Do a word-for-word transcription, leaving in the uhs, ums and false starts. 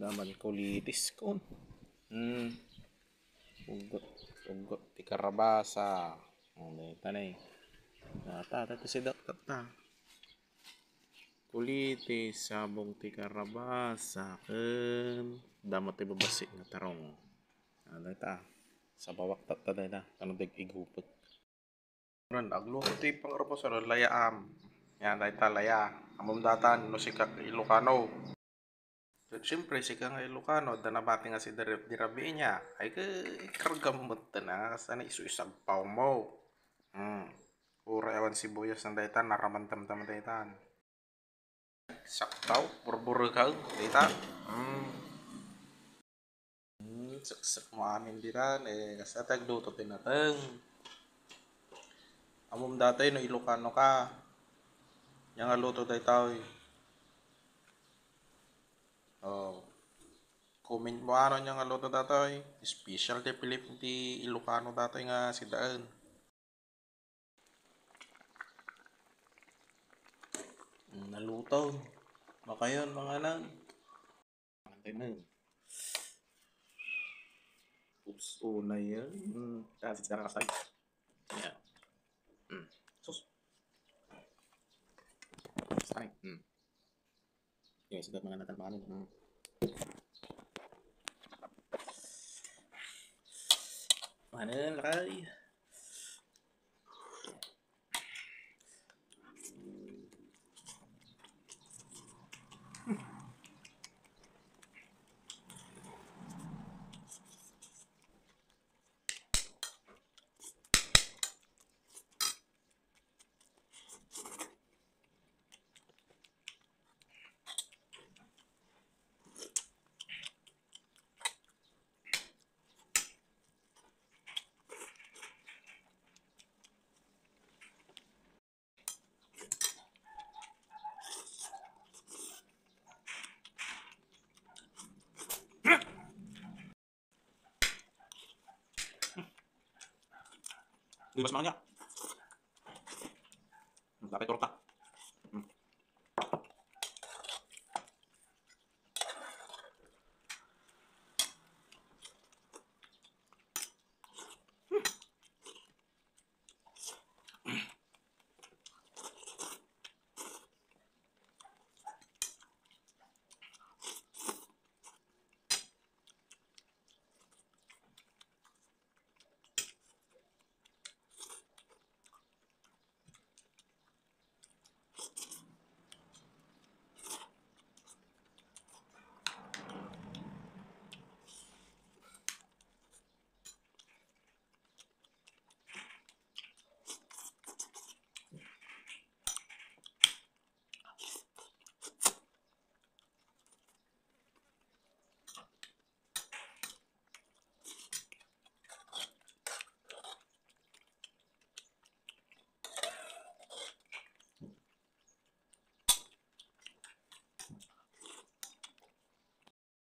Naman kulitis ko. Hmm. Ugot, ugot ti karabasa. O, dayta ni. Ata, ata, ata, si Dot, ata. Kulitis, sabong ti karabasa, ken damo ti babassit nga tarong. Ah, dayta. Sabawak tatta dayta. Kano dagigupot. Ren, agluto ti pangarapos, ano, layaam. Yan, dayta, laya. Ammom datan, no sika Ilocano. Siyempre, sika nga Ilocano, adda nabati nga si Dira-, Dirabinya. Ay, ke, ikargam met na, sana isu-isagpaw mo. Hmm. Uray awan sibuyas na dayta, naramandam dayta. Saktaw, burburekaw, dayta. Hmm. Hmm, seksek mo amin ditan, eh, kasla ti agluto ti nateng. Ammom datoy no Ilocano ka. Ania nga luto daytoy? Oh. Comment mo ano ania nga luto datoy. Special ti Pilip-, ti Ilocano datoy nga sidaen. Hmm, naluto. Makayon, manganan. Antay na yun. Oops, una yan. Hmm, kasi sa kakasay. Yan. Hmm. Sus. Stay. Hmm. Yes, dapat mga natanpanan. Hmm. Ano yun, lakay? Di mas mangga. Dapat torta.